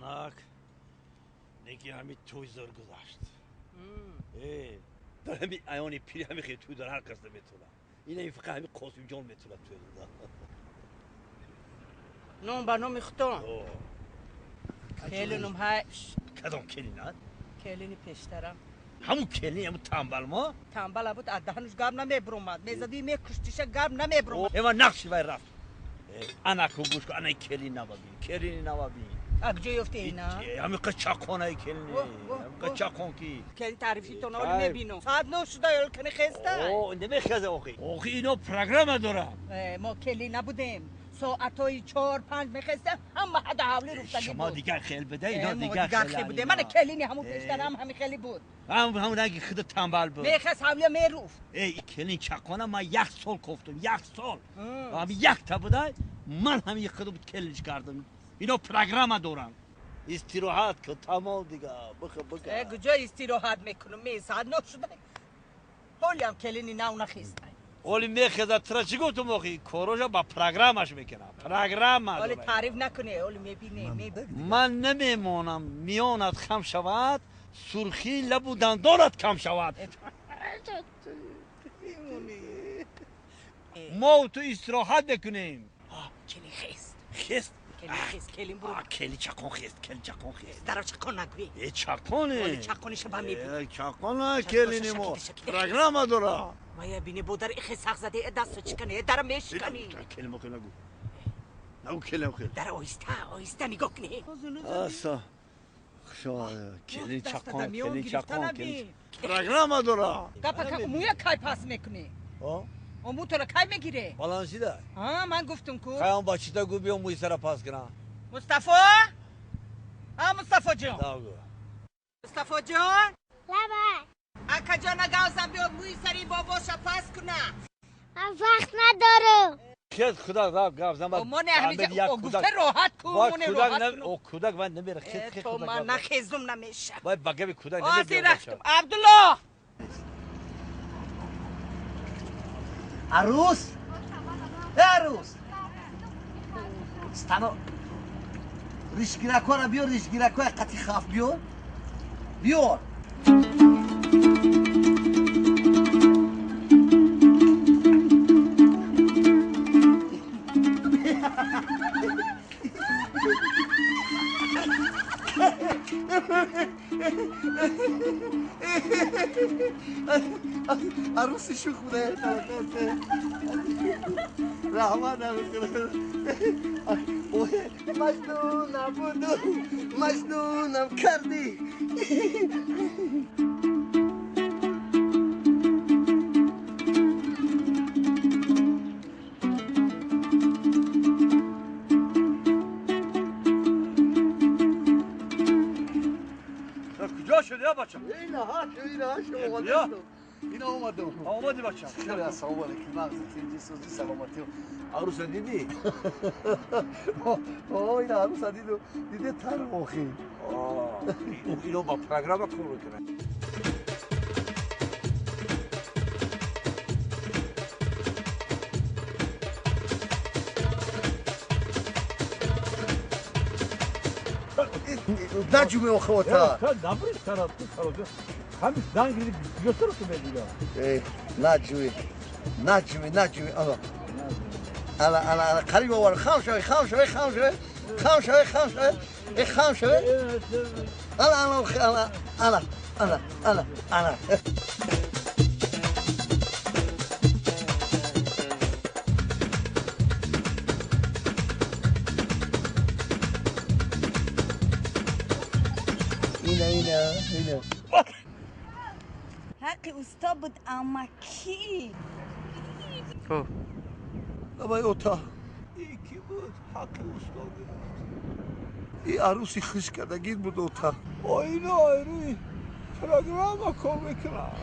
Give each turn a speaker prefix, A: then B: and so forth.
A: Занак, неки ҳами тӯй зор гузашт. Дар ҳами аёни пири ҳами хел тӯй дар ҳар кас наметавонад. Ина фақат ҳами Қосимҷон метавонад тӯй дода.
B: Ном ба номи худтон. Келинум ҳай.
A: Кадом келинат?
B: Келини пештарам.
A: Ҳамун келин, ҳамун тамбал мо?
B: Тамбала буд, аз даҳануш гап намебуромад. Мезадӣ мекуштиша гап намебуромад.
A: Эва нақши вай рафт. Ана ку гӯш кун, ана келин навабин, келини навабин.
B: А куҷо ёфте ина?
A: Ҳамин қа чақонаи келини, ҳамин қа чақон ки.
B: Келин таърифитон оли мебинам. Соат 9 шуда ёл кани хеста.
A: О, намехеза охи. Охи ино программа дорад.
B: Мо келин набудем. Соатҳои 4-5 мехестем, ҳама ҳада ҳавли руфтагӣ буд.
A: Шумо дигар хел буда, ино дигар
B: хел буде. Мана келини ҳамун пештарам ҳами хели буд.
A: Ҳамун ранги худ тамбал буд.
B: Мехест ҳавлия меруфт.
A: Эй, келин чақона ман 1 сол кофтум, 1 сол. Ҳами якта буда, ман ҳами худ келинш кардам. Ино программа доранд. Истироҳат кун, тамом дига, бихӯ бика.
B: Куҷо истироҳат мекунам? Соат 9 шуда. Ҳолиам келини нав нахеста.
A: Оли мехезад, тра чӣ гуфтум охи? Корожа ба программаш мекунам. Программа.
B: Оли таъриф накунӣ, оли мебинӣ.
A: Ман намемонам, миёнат хам шавад, сурхии лабу дандонат кам шавад. Мо ту истироҳат мекунем.
B: Келин хест.
A: Хест?
B: Келин хест, келин буру.
A: Келин чақон хест, келин чақон хест.
B: Дара чақон нагӯй.
A: Э, чақоне.
B: Оли чақониша ба мебинӣ.
A: Чақона келини мо. Программа дора.
B: Мая бини бодар ихе сах заде, дасту чикане, дара мешикани.
A: Келин мо нагу. Нагу келин хел.
B: Дара оҳиста, оҳиста нигоҳ кунӣ.
A: Аса. Хушо, келин чақон, келин чақон, келин. Программа дора.
B: Гапа муя кай пас мекунӣ? Омӯ туро кай мегире?
A: Балансида.
B: Ҳа, ман гуфтум ку.
A: Кай он бачита гу биё муи сара пас кунам.
B: Мустафо? А Мустафо ҷон. Мустафо ҷон?
C: Лабай.
B: Ака ҷона гавзам биё муи сари бобоша пас кунам.
C: Ман вақт надорам.
A: Хез худо раб гавзам ба.
B: Моне ҳамиҷа гуфта роҳат ку, моне роҳат
A: ку. О кӯдак ман намера хез хез.
B: То ман нахезум намеша.
A: Вай ба габи кӯдак намебиё.
B: Озир рафтум. Абдулло!
D: Арӯс? Арӯс! Стано ришгиракҳоро биёр, ришгиракҳои қати хаф биёр. Биёр. Арӯси шух буда, раҳмат маҷнунам буду, маҷнунам кардӣ.
A: Куҷо шуд, я бача?
D: Инаҳа, инаҳа, шумо омадед. Ина омадам.
A: Омадӣ бача?
D: Хеле ассалому алайкум. Нағзи тинҷи сӯзи саломатӣ.
A: Арӯса дидӣ?
D: О, ина арӯса диду. Диде тарм охи.
A: Ино ба программа кор мекунад.
D: Наҷуме охота.
A: Набри сара ту сара. Ҳамин занг гирифти, куҷо сара ту мегирӣ?
D: Э, наҷуме. Наҷуме, наҷуме. Ана. Ана, ана, ана, қариб овар. Хам шаве, хам шаве, хам шаве. Хам шаве, хам шаве. Э, хам шаве. Ана, ана, ана, ана, ана, ана, ана. Ина, ина, ина.
E: Ҳаққи усто буд, амма ки?
D: Давай ота.
A: И ки буд? Ҳаққи усто гирифт.
D: И арӯси хиш кардагит буд ота.
A: Оина айрӯи программа кор мекунад.